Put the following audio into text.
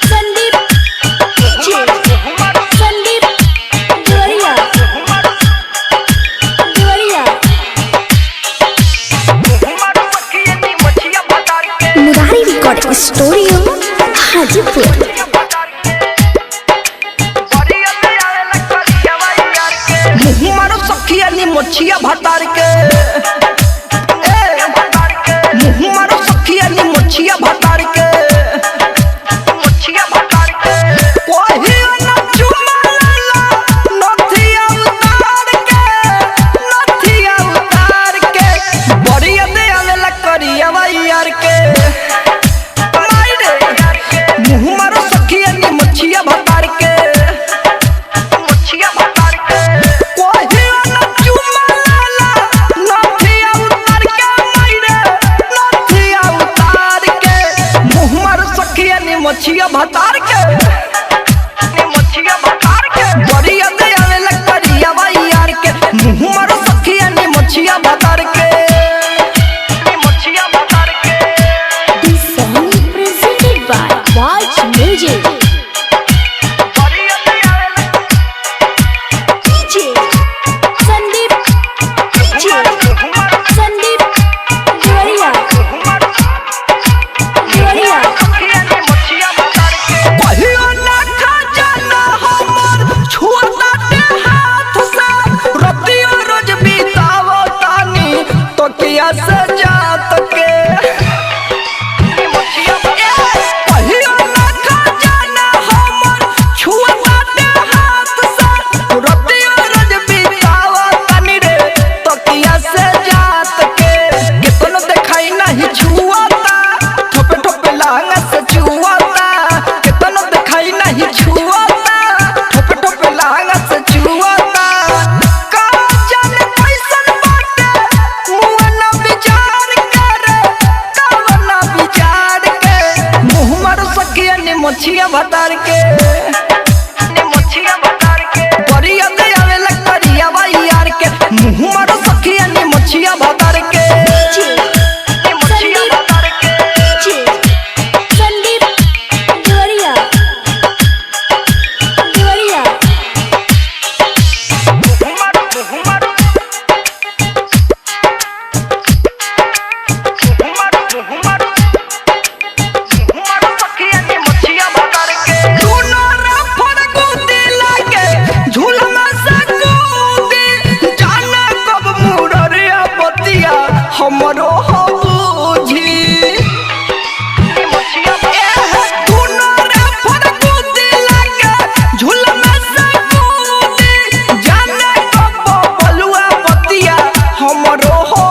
Sandeep Sandeep Deoria Deoria. Murari recording studio Hajipur. मुँह मारो सखिया नी मोछिया भतार के, ए मुँह मारो सखिया नी मोछिया भतार के। कहियो न चुमा लेला नथिया उतार के, नथिया उतार के। बड़िया दे आवेला करिया यार के। माई रे, मुँह मारो सखिया नी मोछिया भतार के। कहियो न चुमा लेला नथिया उतार के, माई रे, नथिया उतार के। मुँह मारो सखिया नी मोछिया भतार के। बड़िया दे आवेला करिया यार के। मुँह मारो सखिया नी मोछिया भतार के। This song presented by Watch Music. Sandeep Sandeep Deoria Deoria. कहियो ना खजाना हमर छुअताटे हाथ से, रतियो रोज बितावो तानी तकिया से जात के। कहियो ना खजाना हमर छुअताटे हाथ से, रतियो रोज बितावो तानी रे तकिया से जात के। केतनो देखाई नाही छुअता, ठोपे ठोपे लांगा से छुअता। केतनो देखाई नाही छुअता, ठोपे ठोपे लांगा से छुअता। का जाने कैसन बाटे मुँह ना विचार करे, कावना विचार के। मुँह मारो सखिया नी मोछिया भतार के। बरिया दे आवेला करिया यार के। मुँह मारो सखिया नी मोछिया भतार के। संदीप देवरिया देवरिया। दुनो रफड़ गुदी लागे झूलमा से कूदी, जाना कब मुररिया बतिया हमरो हो बूझी। दुनो रफड़ गुदी लागे झूलमा से कूदी, जाना कब बलुआ बतिया हमरो हो